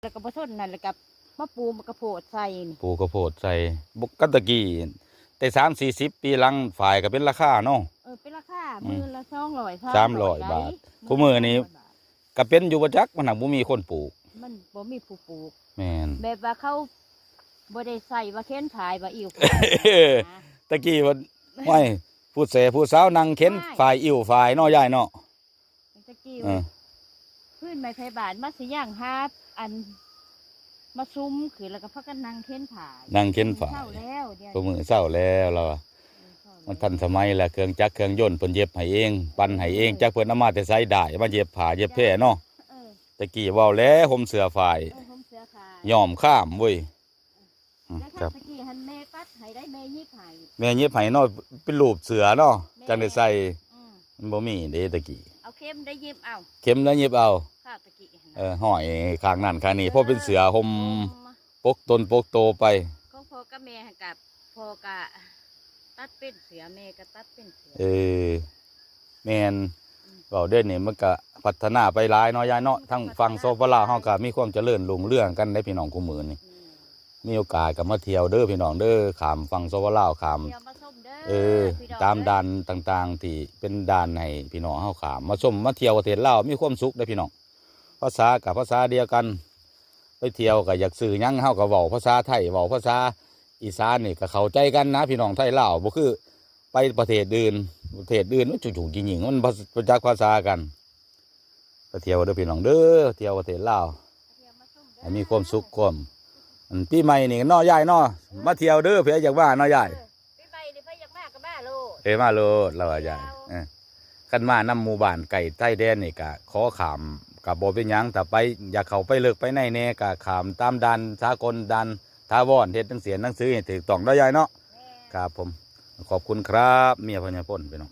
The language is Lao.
ແລ້ວກໍບໍ່ທົນນັ້ນ ແລ້ວກໍມາປູກໝາກກະໂພດໃສ່ນີ້ ປູກກະໂພດໃສ່. ບໍ່ ກັນຕະກີ້ ແຕ່ສາມສີ່ສິບປີຫຼັງ ຝ້າຍກໍເປັນລາຄາເນາະ. ເອີ ເປັນລາຄາ ອືມ ມື້ລະສອງຮ້ອຍ ສາມຮ້ອຍບາດ ສາມຮ້ອຍບາດ. ຄູ່ມື້ນີ້ ສາມຮ້ອຍບາດ ກໍເປັນຢູ່ບໍ່ຈັກ ມັນຫາກບໍ່ມີຄົນປູກ ມັນບໍ່ມີຜູ້ປູກ. ແມ່ນ ແບບວ່າເຂົາບໍ່ໄດ້ໃສ່ວ່າເຂັນຝ້າຍ ວ່າອິ້ວຝ້າຍ ຕະກີ້ວ່າ ຫ້ວຍ ຜູ້ແສຜູ້ສາວນັ່ງເຂັນ ອ້າຍ ຝ້າຍ ອິ້ວຝ້າຍເນາະ ຍາຍເນາະ. ຕະກີ້ ເອີ ພື້ນໄມ້ໄຜ່ບ້ານມາຊິຍ່າງຫາອັນ ມາຊຸມຄື ແລ້ວກໍພາກັນນັ່ງເຂັນຝ້າຍ ນັ່ງເຂັນຝ້າຍ. ເຊົ້າແລ້ວ ດຽວ ທຸກມື້ເຊົ້າແລ້ວລາວວ່າ ເອີ ເຊົ້າແລ້ວ ມັນທັນສະໄໝແລ້ວ ເຄື່ອງຈັກເຄື່ອງຍົນເພິ່ນເຢັບໃຫ້ເອງ ປັ່ນໃຫ້ເອງ ເອີ ຈັກເພິ່ນເອົາມາແຕ່ໃສ ດ້າຍມາເຢັບຜ້າເຢັບແພເນາະ. ເອີ ຕະກີ້ເວົ້າແລ້ວ ຫົ່ມເສື້ອຝ້າຍ ເອີ ຫົ່ມເສື້ອຝ້າຍ ຍ້ອມຄາມເວີຍ. ອືມ ແລ້ວ ຄັບ ຕະກີ້ຫັ້ນແມ່ຕັດໃຫ້ໄດ໋ ແມ່ຫຍິບໃຫ້ ແມ່ຫຍິບໃຫ້ເນາະ ເປັນຮູບເສື້ອເນາະ ແມ່ນ ຈັ່ງໄດ້ໃສ່. ອືມ ມັນບໍ່ມີເດ້ຕະກີ້ ເອົາເຂັມໄດ້ຫຍິບເອົາ ເຂັມໄດ້ຫຍິບເອົາ ຄາວຕະກີ້ຫັ້ນນະ. ເອີ ຫ້ອຍຂ້າງນັ້ນຂ້າງນີ້ ເອີ ພໍເປັນເສື້ອຫົ່ມ ຫົ່ມ ປົກຕົນປົກໂຕໄປ. ຂອງພໍ່ກັບແມ່ຫັ້ນກະ ພໍ່ກະຕັດເປັນເສື້ອ ແມ່ກະຕັດເປັນເສື້ອ. ເອີ ແມ່ນ. ອືມ ເວົ້າເດ້ນີ້ ມັນກະພັດທະນາໄປຫຼາຍເນາະ ຍາຍເນາະ. ເອີ ທາງຝັ່ງ ພັດທະນາ ສປປ ລາວເຮົາກະມີຄວາມຈະເລີນຮຸ່ງເຮືອງກັນເດ້ ພີ່ນ້ອງຄູ່ມື້ນີ້. ອືມ ມີໂອກາດກໍມາທ່ຽວເດີພີ່ນ້ອງເດີ ຂ້າມຝັ່ງ ສປປ ລາວ ຂ້າມ ທ່ຽວມາຊົມເດີ ເອີ ພີ່ນ້ອງ ຕາມ ເອີຍ ດ່ານຕ່າງໆ ທີ່ເປັນດ່ານໃຫ້ພີ່ນ້ອງເຮົາຂ້າມມາຊົມມາທ່ຽວປະເທດລາວ ມີຄວາມສຸກເດ້ພີ່ນ້ອງ. ພາສາກໍພາສາດຽວກັນ ໄປທ່ຽວກໍຢາກຊື້ຫຍັງ ເຮົາກໍເວົ້າພາສາໄທ ເວົ້າພາສາອີສານນີ້ກໍເຂົ້າໃຈກັນນະ ພີ່ນ້ອງໄທລາວ. ບໍ່ຄືໄປປະເທດອື່ນ ປະເທດອື່ນມັນຈຸກໆຍິງໆ ມັນບໍ່ ບໍ່ຈັກພາສາກັນ. ໄປທ່ຽວເດີພີ່ນ້ອງເດີ ທ່ຽວປະເທດລາວ ໃຫ້ມີຄວາມສຸກຄວາມ ອັນປີໃໝ່ນີ້ເນາະ ຍາຍເນາະ ມາທ່ຽວເດີ ໃຜຢາກມາເນາະຍາຍ. ເອີ ປີໃໝ່ນີ້ໃຜຢາກມາກໍມາໂລດ ເອີ ມາໂລດ ລາວວ່າ ຢາກ ເອີ ຄັນມານຳໝູ່ບ້ານໃກ້ຊາຍແດນນີ້ກະຂໍຂ້າມກະບໍ່ເປັນຫຍັງ ຖ້າໄປ ຢາກເຂົ້າໄປເລິກໄປໃນແດ່ກະຂ້າມຕາມດ່ານສາກົນ ດ່ານຖາວອນ ເຮັດໜັງສື ໜັງສືໃຫ້ຖືກຕ້ອງເນາະຍາຍເນາະ. ແມ່ນ ຄັບຜົມ ຂອບຄຸນຄັບ ເມຍພໍ່ໃຫຍ່ພົນ ພີ່ນ້ອງ.